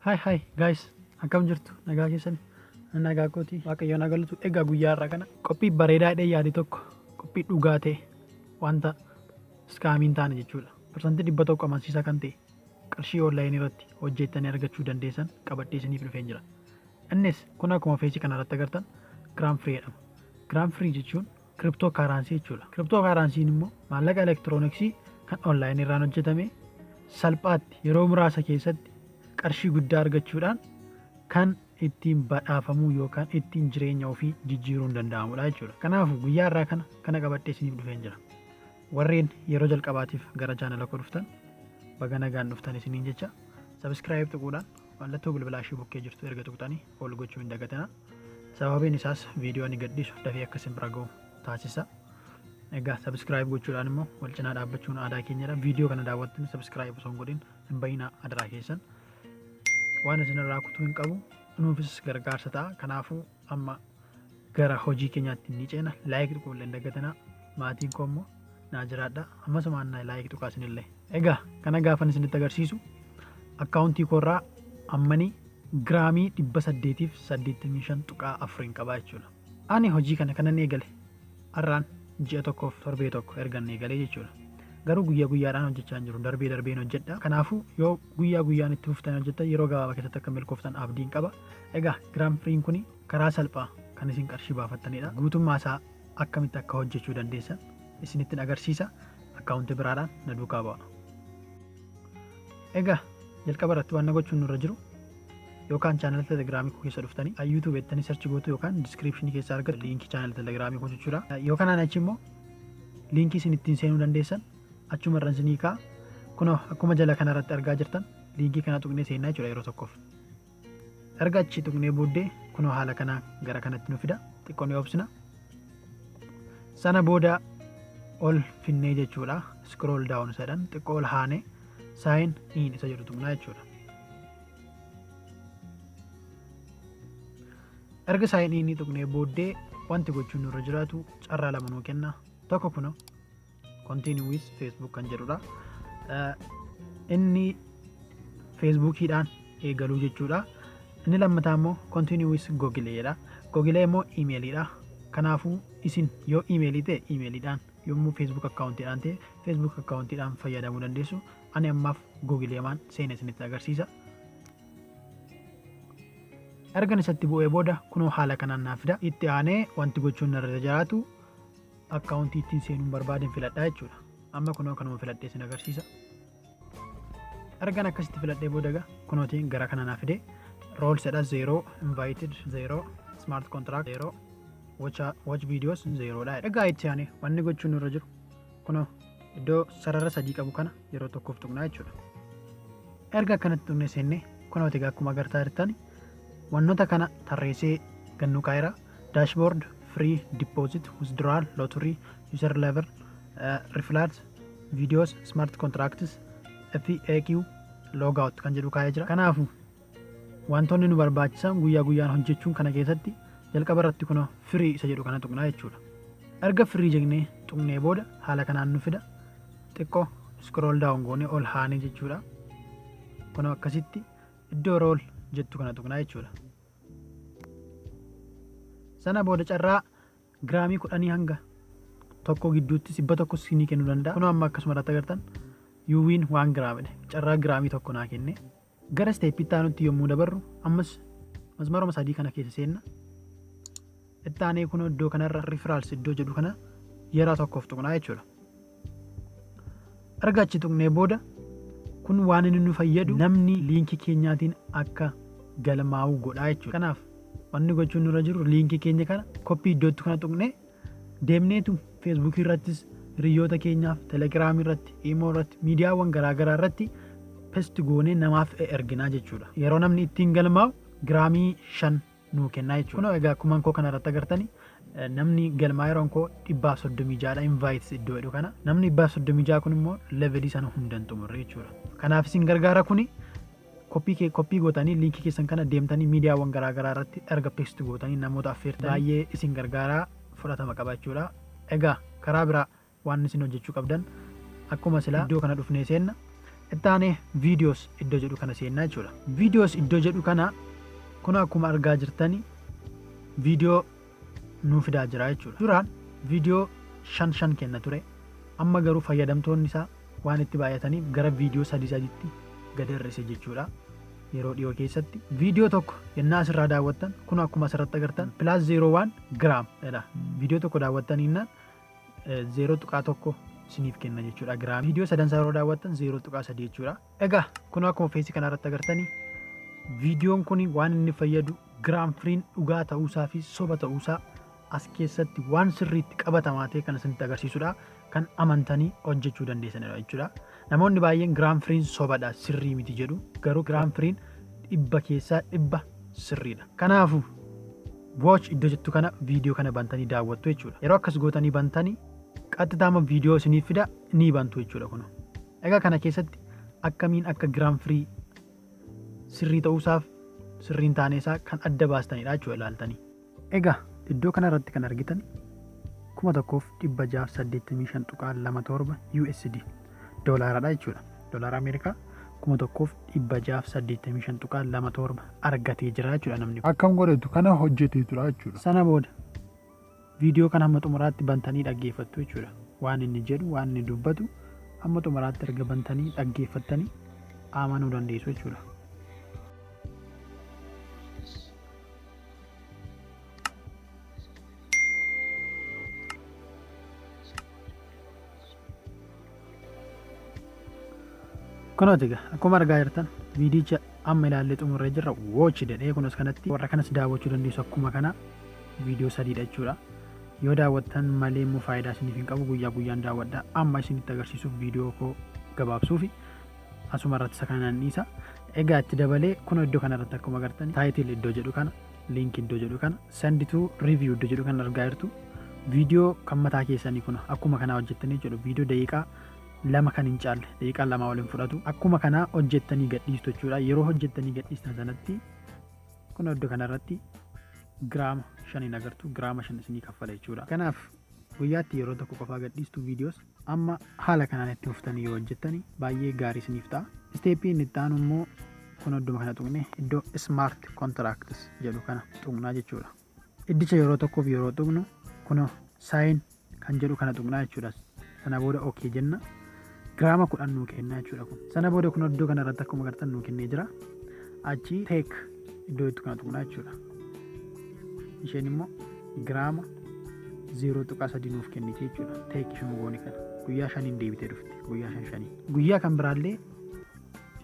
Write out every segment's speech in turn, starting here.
Hi hi guys, akkam jirtu? Nagaa keessan? Nagaa kooti, Waaqayyoon haa galatu. Egaa guyyaa har'aa kana qophii bareedaa hidhee yaade tokko, qophii dhugaa ta'e, wanta scam hin taane jechuudha. 100% amansiisaa kan ta'e, qarshii onlaayinii irratti hojjettanii argachuu dandeessan qabadhee isiniif dhufeen jira. Innis kun akkuma feesii kana irratti agartan Gramfree jedhama. Gramfree jechuun crypto currency jechuudha. Crypto currencyn immoo maallaqa elektirooniksii kan onlaayinii irraan hojjetame, salphaatti yeroo muraasa keessatti qarshii guddaa argachuudhaan kan ittiin badhaafamuu yookaan ittiin jireenya ofii jijjiiruun danda'amudha jechuudha. Kanaafuu guyyaa har'aa kana qabadhee isiniif dhufeen jira. Warreen yeroo jalqabaatiif gara chaanala koo dhuftan, baga nagaan dhuftan isiniin jecha. Subscribe tuquudhaan mallattoo bilbilaa ishee bukkee jirtu erga tuqxanii ol gochuu hin dagatina. Sababiin isaas viidiyoo ani gadhiisu dafee akka isin bira ga'u taasisa. Egaa subscribe gochuudhaan immoo wal cinaa dhaabbachuun aadaa keenyadha. Viidiyoo kana daawwattanii subscribe osoo hin godhin hin bayinaa, adaraa keessan. Waan isinirraa kutuu hin qabu, nuufis gargaarsa ta'a. Kanaafuu amma gara hojii keenyaatti ni ceena. Like tuquu illee hin dagatinaa. Maatiin koo immoo naa jiraadha. Ammasumaan na like tuqaa isinillee. Egaa kana gaafan isinitti agarsiisu, akkaawuntii koorraa ammanii giraamii 885.4 qabaa jechuudha. Ani hojii kana kanan eegale har'aan ji'a tokkoof torbee tokko ergan eegalee jechuudha. Garuu guyyaa guyyaadhaan hojjechaa hin jiru. Darbee darbeen hojjedha. Kanaafuu yoo guyyaa guyyaan itti fuftanii hojjettan, yeroo gabaabaa keessatti akka milkooftan abdiin qaba. Egaa Gramfreen kun karaa salphaa kan isin qarshii baafattanidha. Guutummaa isaa akkamitti akka hojjechuu dandeessan isinittiin agarsiisa. Akkaawuntii biraadhaan na duukaa bu'a. Egaa jalqaba irratti waan na gochuun nurra jiru, yookaan chaanala Telegiraamii koo keessa dhuftanii YouTube jettanii search gootu, yookaan descriptionii keessa argatu liinkii chaanala Telegiraamii koo jechuudha. Yookaan ani achi immoo liinkii isin ittiin seenuu dandeessan achuma irra isinii kaa'a. Kunoo akkuma jala kanarratti argaa jirtan, liinkii kana tuqnee seennaa jechuudha yeroo tokkoof. Erga achi tuqnee booddee kunoo haala kanaa gara kanatti nu fida. Xiqqoo ni obsina. Sana booda ol finnee jechuudha. Scroll down jedhan, xiqqoo ol haanee sign in isa jedhu tuqnaa jechuudha. Erga sign in tuqnee booddee wanti gochuun nurra jiraatu carraa lama nuu kenna. Tokko kunoo continue with Facebook kan jedhudha. Inni Facebookiidhaan eegaluu jechuudha. Inni lammataa immoo continue with Google jedha. Google immoo iimeeliidha. Kanaafuu isin yoo iimeelii ta'e iimeeliidhaan, yommuu Facebook akkaawuntiidhaan ta'e Facebook akkaawuntiidhaan fayyadamuu dandeessu. Ani ammaaf Googleemaan seena isinitti agarsiisa. Ergan isatti bu'ee booda kunoo haala kanaan naaf fida. Itti aanee wanti gochuun narra jiraatu akkaawuntii ittiin seenuun barbaaden filadhaa jechuudha. Amma kunoo kanuma filadhee isin agarsiisa. Ergan akkasitti filadhee booda egaa kunootiin gara kana naaf fide. Roles jedha, 0, invited 0, smart contract 0, watch videos 0 dha. Egaa itti aanee wanni gochuun nurra jiru kunoo iddoo sarara sadii qabu kana yeroo tokkoof tuqnaa jechuudha. Erga akkanatti tuqnee seennee, kunooti egaa akkuma agartaa jirtan wantoota kana tarreessee gannuu kaa'eera. Dashboard, free, deposit, withdrawal, lottery, user level, referrals, videos, smart contracts, FAQ, logout kan jedhu kaa'ee jira. Kanaafuu wantoonni nu barbaachisan guyyaa guyyaan hojjechuun kana keessatti jalqaba irratti kunoo free isa jedhu kana tuqnaa jechuudha. Erga free jennee tuqnee booda haala kanaan nu fida. Xiqqoo scroll down goonee ol haanee jechuudha. Kunoo akkasitti iddoo role jettu kana tuqnaa jechuudha. Sana booda carraa giraamii 10 hanga 1 gidduutti 100 sinii kennuu danda'a. Kunoo amma akkasuma irratti agartan, you win 1 gramidha. Carraa giraamii 1 naa kenne. Gara stepitti aanutti yommuu dabarru, ammas masmaruma sadii kana keessa seenna. Itti aanee kunoo iddoo kanarra referrals iddoo jedhu kana yeroo tokkoof tuqnaa jechuudha. Erga achi tuqnee booda kun waan inni nu fayyadu namni liinkii keenyaatiin akka galmaa'u godhaa jechuudha. Kanaaf wanni gochuun nurra jiru liinkii keenya kana copy iddootti kana tuqnee deemneetu Feesbuukii irrattis hiriyoota keenyaaf, Telegiraamii irratti, Iimoo irratti, miidiyaawwan garaagaraa irratti paste goonee namaaf erginaa jechuudha. Yeroo namni ittiin galmaa'u giraamii 5 nuu kennaa jechuudha. Kunoo egaa akkuma koo kana irratti agartani, namni galmaa yeroon koo 136dha invite iddoo jedhu kana. Namni 136 kun immoo levelii sana hundan xumurre jechuudha. Kanaaf isin gargaara kuni. Copy gootanii liinkii keessan kana deemtanii miidiyaawwan garaagaraa irratti erga paste gootanii namoota affeertanii baay'ee isin gargaaraa, fudhatama qaba jechuudha. Egaa karaa biraa waan isin hojjechuu qabdan, akkuma silaa iddoo kana dhufnee seenna. Itti aanee videos iddoo jedhu kana seennaa jechuudha. Videos iddoo jedhu kana kun akkuma argaa jirtani viidiyoo nuu fidaa jira jechuudha. Duraan viidiyoo shan shan kenna ture. Amma garuu fayyadamtoonni isaa waan itti baay'ataniif gara viidiyoo sadii sadiitti gad hir'ise jechuudha. Yeroo dhiyoo keessatti viidiyoo tokko yennaa asirraa daawwattan kun akkuma asirratti agartan plus 01 gram jedha. Viidiyoo tokko daawwattaniinnaan 0.1 isiniif kenna jechuudha giraam. Viidiyoo sadansaa yeroo daawwattan 0.3 jechuudha. Egaa kun akkuma feesii kanarratti agartanii viidiyoon kun waan inni fayyadu Gramfreen dhugaa ta'uusaa fi soba ta'uusaa as keessatti waan sirriitti qabatamaa ta'e kan isinitti agarsiisudha. Kan amantanii hojjechuu dandeessanidha jechuudha. Namoonni baay'een Gramfreen sobadha, sirrii miti jedhu, garuu Gramfreen 100% sirriidha. Kanaafuu watch iddoo jettu kana viidiyoo kana bantanii daawwattu jechuudha. Yeroo akkas gootanii bantanii qaxxitaama viidiyoo isiniif fida, ni bantu jechuudha kun. Egaa kana keessatti akkamiin akka Gramfree sirrii ta'uusaaf sirriin taaneesaa kan adda baastanidha jechuudha ilaaltanii. Egaa iddoo kanarratti kan argitan 1685.27 USD doolaaradha jechuudha. Doolaara Ameerikaa 1685.27 argatee jira jechuudha namni kun. Akkam godhetu kana hojjetee tura jechuudha. Sana booda viidiyoo kana hamma xumuraatti bantanii dhaggeeffattu jechuudha. Waan inni jedhu, waan inni dubbatu hamma xumuraatti erga bantanii dhaggeeffattanii amanuu dandeessu jechuudha. Kunooti egaa akkuma argaa jirtan viidiyicha amma ilaallee xumurree jirra. Watch jedhee kunis kanatti warra kanas daawwachuu dandeessu akkuma kana viidiyoo sadiidha jechuudha. Yoo daawwattan malee immoo faayidaa isiniif hin qabu, guyyaa guyyaan daawwadhaa. Amma isinitti agarsiisuuf viidiyoo koo gabaabsuufi asuma irratti isa kanaan dhiisa. Egaa itti dabalee kunoo iddoo kanarratti akkuma agartan title iddoo jedhu kana, link iddoo jedhu kana, send to review iddoo jedhu kana argaa jirtu. Viidiyoo kan mataa keessanii kun akkuma kanaa hojjettanii jedhu viidiyoo daqiiqaa 2 kan hin caalle, daqiiqaa 2 waliin fudhatu akkuma kanaa hojjettanii gadhiistu jechuudha. Yeroo hojjettanii gadhiistan sanatti kun iddoo kanarratti giraama shaniin agartu, giraama 5 isinii kaffala jechuudha. Kanaaf guyyaatti yeroo tokko qofaa gadhiistu viidiyoos amma haala kanaan itti fuftanii yoo hojjettanii baay'ee gaarii isiniif ta'a. Isteeppii inni itti aanu immoo kun idduma kana tuqnee iddoo smart contracts jedhu kana tuqnaa jechuudha. Iddicha yeroo tokkoof yeroo tuqnu kunoo sign kan jedhu kana tuqnaa jechuudha. Sana booda okay jenna. Giraama 10 nuu kennaa jechuudha kun. Sana booda kun iddoo kanarratti akkuma agartan nuu kennee jira. Achi take iddoo itti kana tuqnaa jechuudha. Isheen immoo giraama 0.3 nuuf kenniti jechuudha. Take ishuma goone kana. Guyyaa shaniin deebitee dhufti. Guyyaa shan shanii. Guyyaa kan biraallee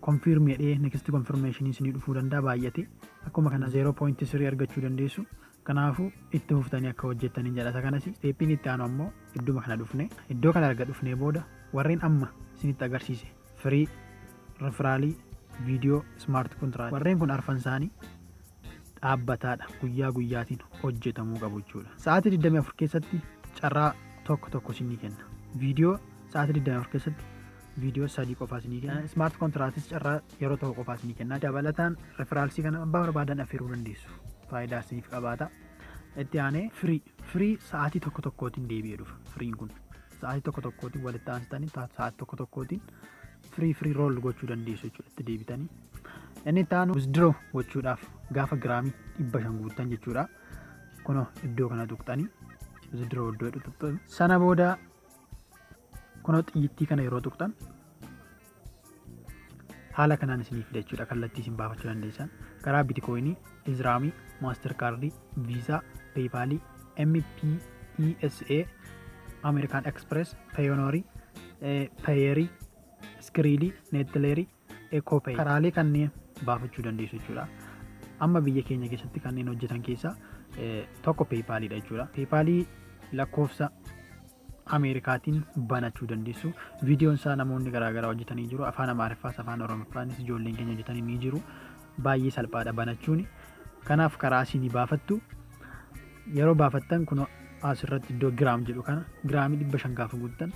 confirm jedhee next confirmation isinii dhufuu danda'a baay'ate. Akkuma kana 0.3 argachuu dandeessu. Kanaafuu itti fuftanii akka hojjettanii jedha. Isa kanas steeppiin itti aanu ammoo idduma kana dhufne. Iddoo kana erga dhufnee booda warreen amma isinitti agarsiise firii, referaalii, viidiyoo, smart contract warreen kun arfan isaanii dhaabbataadha. Guyyaa guyyaatiin hojjetamuu qabu jechuudha. Sa'aatii 24 keessatti carraa tokko tokko isinii kenna. Viidiyoo sa'aatii 24 keessatti viidiyoo 3 qofaa isinii kenna. Smart contractis carraa yeroo tokko qofaa isinii kenna. Dabalataan referaalsii kana abbaa barbaadan affeeruu dandeessu. Faayidaa isiniif qabaata. Itti aanee firii sa'aatii tokko tokkootiin deebi'ee dhufa. Firiin kun sa'aatii tokko tokkootiin walitti aansitanii sa'aatii tokko tokkootiin firii rool gochuu dandeessu jechuudha. Itti deebitanii. Inni itti aanu withdraw gochuudhaaf gaafa giraamii 500 guuttan jechuudha. Kunoo iddoo kana tuqxanii withdraw iddoo jedhu tuqxu. Sana booda kunoo xiyyittii kana yeroo tuqxan haala kanaan isiniif fida jechuudha. Kallattii isin baafachuu dandeessan karaa bitikooyinii, Izraamii, Maasterkaardii, Viizaa, Peepaalii, MPESA, American Express, Payoneerii, Payeerii, Iskiriilii, Neettileerii, Ecoopay karaalee kanneen baafachuu dandeessu jechuudha. Amma biyya keenya keessatti kanneen hojjetan keessaa tokko Peepaaliidha jechuudha. Peepaalii lakkoofsa Ameerikaatiin banachuu dandeessu. Viidiyoon isaa namoonni garaagaraa hojjetanii jiru. Afaan Amaariffaas afaan Oromoffaanis ijoolleen keenya hojjetanii ni jiru. Baay'ee salphaadha banachuun. Kanaaf karaa isinii baafattu. Yeroo baafattan kun asirratti iddoo giraam jedhu kana giraamii 500 gaafa guuttan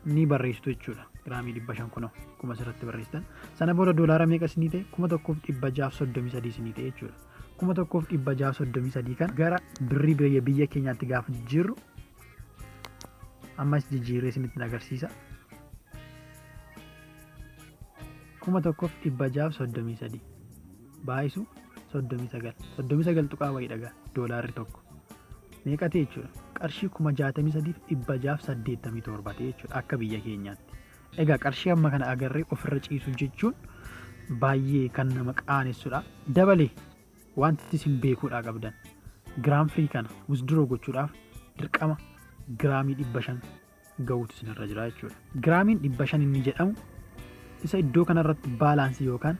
ni barreessitu jechuudha. Giraamii 500 kunoo akkuma asirratti barreessitan. Sana booda doolaara meeqa isinii ta'e? 1633 isinii ta'e jechuudha. 1633 kan gara birrii biyya keenyaatti gaafa jijjiirru ammas jijjiirree isinitti agarsiisa. 1633 baay'isu 39, 39 tuqaa wayii dhagaa, doolaarri tokko meeqa ta'e jechuudha? Qarshii 63,687 ta'e jechuudha akka biyya keenyaatti. Egaa qarshii amma kana agarree ofirra ciisu jechuun baay'ee kan nama qaanessudha. Dabalee wanti isin beekuudhaa qabdan, Gramfree kana withdraw gochuudhaaf dirqama giraamii 500 ga'uutu isinirra jira jechuudha. Giraamiin 500 inni jedhamu isa iddoo kanarratti balance yookaan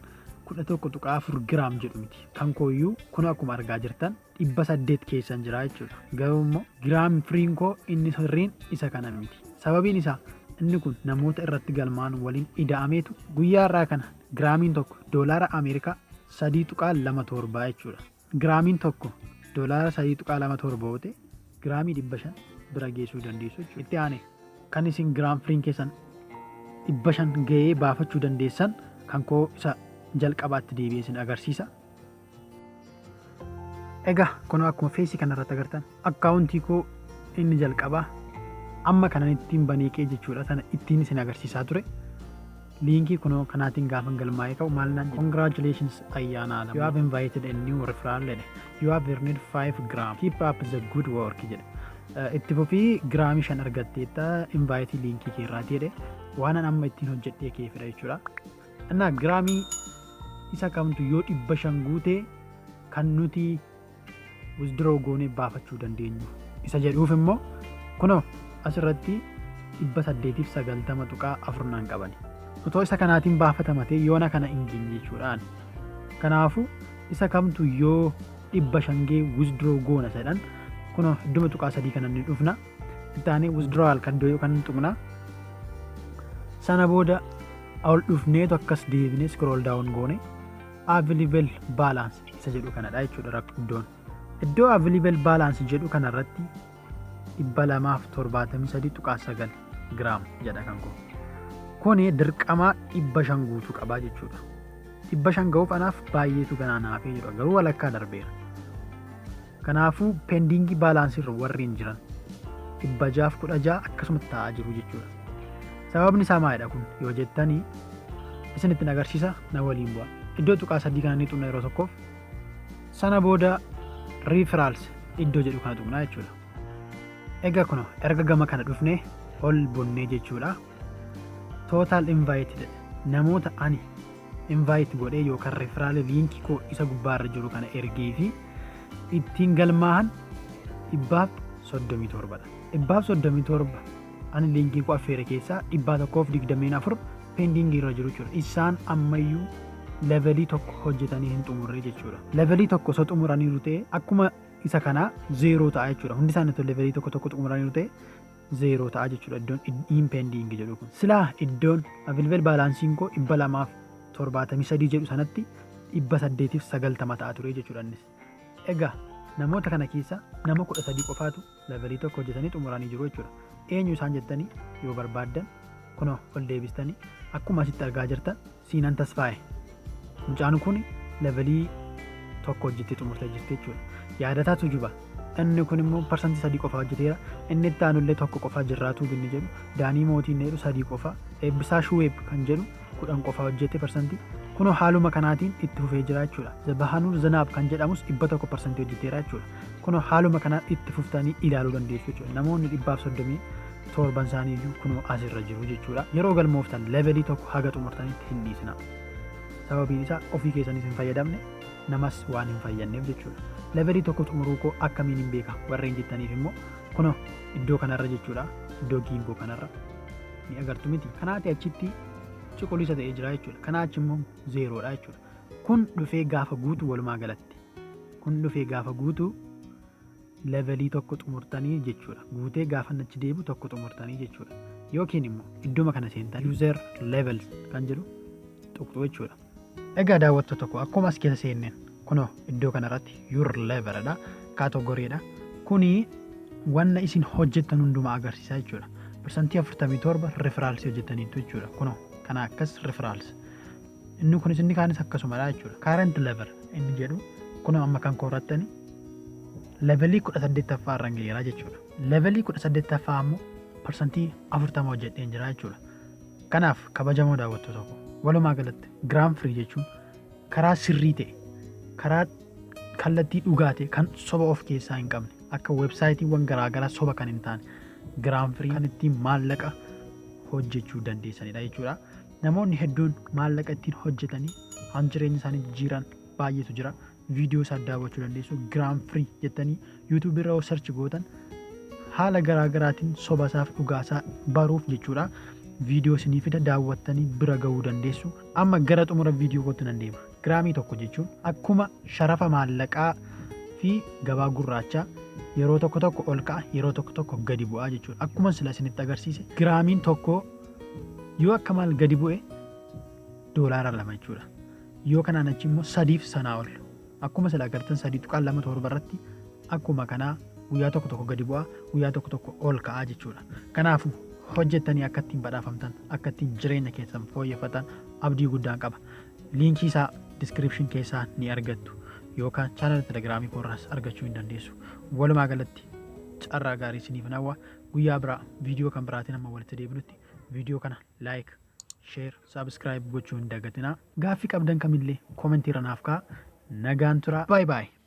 11.4 giraam jedhu miti. Kan kooyyuu kun akkuma argaa jirtan 800 keessan jira jechuudha. Garuu immoo Gramfreen koo inni sirriin isa kana miti. Sababiin isaa inni kun namoota irratti galmaan waliin ida'ameetu guyyaa irraa kana giraamiin tokko doolaara Ameerikaa 3.27 jechuudha. Giraamiin tokko doolaara 3.27 yoo ta'e, giraamii 500 bira geessuu dandeessu jechuudha. Itti aanee kan isin Gramfreen keessan 500 ga'ee baafachuu dandeessan kan koo isa jalqabaatti deebi'ee isin agarsiisa. Egaa kun akkuma feesii kanarratti agartan, akkaawuntii koo inni jalqabaa amma kanan ittiin banee kee jechuudha, sana ittiin isin agarsiisaa ture. Liinkii kunoo kanaatiin gaafa galmaa'ee ka'u maal naan? "Congratulations, Ayyaana Alam, you have invited a new referral" jedhe. "You have earned 5 gram. Keep up the good work" jedhe. Itti fufii, giraamii 5 argatteetta invite liinkii kee irraati jedhe. Waan an amma ittiin hojjedhee kee fedha jechuudha. Innaa giraamii isa kamtu yoo 500 guute kan nuti withdraw goonee baafachuu dandeenyu isa jedhuuf immoo, kunoo asirratti 890.4 naan qabani. Otoo isa kanaatiin baafatama ta'e yoona kana hin geenye jechuudhaan. Kanaafuu isa kamtu yoo 500 gee withdraw goona jedhan, kunoo idduma tuqaa sadii kana ni dhufna. Itti aanee withdrawal kan iddoo kan tuqna. Sana booda ol dhufneetu akkas deebinee scroll down goone available balance isa jedhu kanadha jechuudha iddoon. Iddoo available balance jedhu kanarratti 273.9 giraam jedha kan koo. Kuni dirqama 500 guutuu qabaa jechuudha. 500 ga'uuf anaaf baay'eetu ganaa naafee jira, garuu walakkaa darbeera. Kanaafuu pending balance irra warreen jiran 616 akkasumatti taa'aa jiru jechuudha. Sababni isaa maalidha kun yoo jettanii, isinittiin agarsiisa, na waliin bu'a. Iddoo tuqaa sadii kana ni tuqna yeroo tokkoof. Sana booda referrals iddoo jedhu kana tuqnaa jechuudha. Egaa kun erga gama kana dhufnee ol bonnee jechuudha. Total invited, namoota ani invite godhee yookaan referral liinkii koo isa gubbaarra jiru kana ergee fi ittiin galmaa'an 137dha. 137 ani liinkii koo affeere keessaa 124 pending irra jiru jechuudha. Isaan ammayyuu levelii tokko hojjetanii hin xumurre jechuudha. Levelii tokko osoo xumuraniiru ta'e akkuma isa kanaa zeeroo ta'a jechuudha. Hundi isaanii levelii tokko tokko xumuraniiru ta'e zeeroo ta'a jechuudha iddoon in pending jedhu kun. Silaa iddoon available balanceiin koo 273 jedhu sanatti 890 ta'a ture jechuudha innis. Egaa namoota kana keessa nama 13 qofaatu levelii tokko hojjetanii xumuranii jiru jechuudha. Eenyu isaan jettanii yoo barbaaddan, kunoo ol deebistanii akkuma asitti argaa jirtan Siinan Tasfaa'e. Mucaan kun levelii tokko hojjettee xumurtee jirti jechuudha. Yaadataa Tujuba. Inni kun immoo 3% qofa hojjeteera. Inni itti aanullee tokko qofa jirraatu inni jedhu. Daanii Mootii inni jedhu sadii qofa. Eebbisaa Shuweeb kan jedhu 10 qofa hojjete parsantii. Kunoo haaluma kanaatiin itti fufee jira jechuudha. Bahanuur Zanaab kan jedhamus 100% hojjeteera jechuudha. Kunoo haaluma kanaan itti fuftanii ilaaluu dandeessu jechuudha. Namoonni 137 isaanii iyyuu kunoo asirra jiru jechuudha. Yeroo galmooftan levelii tokko haga xumurtanitti hin dhiisina. Sababiin isaa ofii keessanis hin fayyadamne, namas waan hin fayyadneef jechuudha. Levelii tokko xumuruu koo akkamiin hin beeka warreen jettaniif immoo, kunoo iddoo kanarra jechuudha. Iddoo giingoo kanarra ni agartu miti? Kanaati achitti cuquliisa ta'ee jira jechuudha. Kanaa achi immoo zeeroodha jechuudha. Kun dhufee gaafa guutu, walumaa galatti kun dhufee gaafa guutu levelii tokko xumurtanii jechuudha. Guutee gaafa achi deebi'u tokko xumurtanii jechuudha. Yookiin immoo idduma kana seentan user levels kan jedhu tuqxu jechuudha. Egaa daawwattoota tokko, akkuma as keessa seenneen kunoo iddoo kanarratti your levelidha, categorydha. Kuni wanna isin hojjettan hundumaa agarsiisa jechuudha. 47% referralsii hojjetaniitu jechuudha. Kunoo kana akkas referrals. Inni kunis inni kaanis akkasumadha jechuudha. Current level inni jedhu kunoo amma kan koorrattani levelii 18ffaa irra geera jechuudha. Levelii 18ffaa ammoo 40% hojjedheen jira jechuudha. Kanaaf kabajamoo daawwattoota koo, walumaa galatti Gramfree jechuun karaa sirrii ta'e, karaa kallattii dhugaa ta'e, kan soba of keessaa hin qabne, akka weebsaayitiiwwan garaagaraa soba kan hin taane, Gramfree kan ittiin maallaqa hojjechuu dandeessanidha jechuudha. Namoonni hedduun maallaqa ittiin hojjetanii han jireenya isaanii jijjiiran baay'eetu jira. Viidiyoo isaa daawwachuu dandeessu. Gramfree jettanii YouTube irra yoo search gootan haala garaagaraatiin soba isaaf dhugaasaa baruuf jechuudha. Viidiyoo isinii fida, daawwattanii bira gahuu dandeessu. Amma gara xumura viidiyoo kootti nan deema. Giraamii tokko jechuun akkuma sharafa maallaqaa fi gabaa gurraachaa yeroo tokko tokko ol ka'a, yeroo tokko tokko gadi bu'aa jechuudha. Akkuma sila isinitti agarsiise, giraamiin tokko yoo akka maal gadi bu'e $2 jechuudha. Yoo kanaan achi immoo sadiif sanaa ol. Akkuma sila agartan 3.27 irratti akkuma kanaa guyyaa tokko tokko gadi bu'aa, guyyaa tokko tokko ol ka'aa jechuudha. Kanaafuu hojjettanii akka ittiin badhaafamtan, akka ittiin jireenya keessan fooyyeffatan abdii guddaan qaba. Liinkii isaa description keessaa ni argattu yookaan chaanala Telegiraamii koorraas argachuu hin dandeessu. Walumaa galatti carraa gaarii isiniif hawwa. Guyyaa biraa viidiyoo kan biraatiin amma walitti deebinutti viidiyoo kana like, share, subscribe gochuu hin dagatinaa. Gaaffii qabdan kamillee koomentii irra naaf kaa'aa. Nagaan turaa. Bye bye.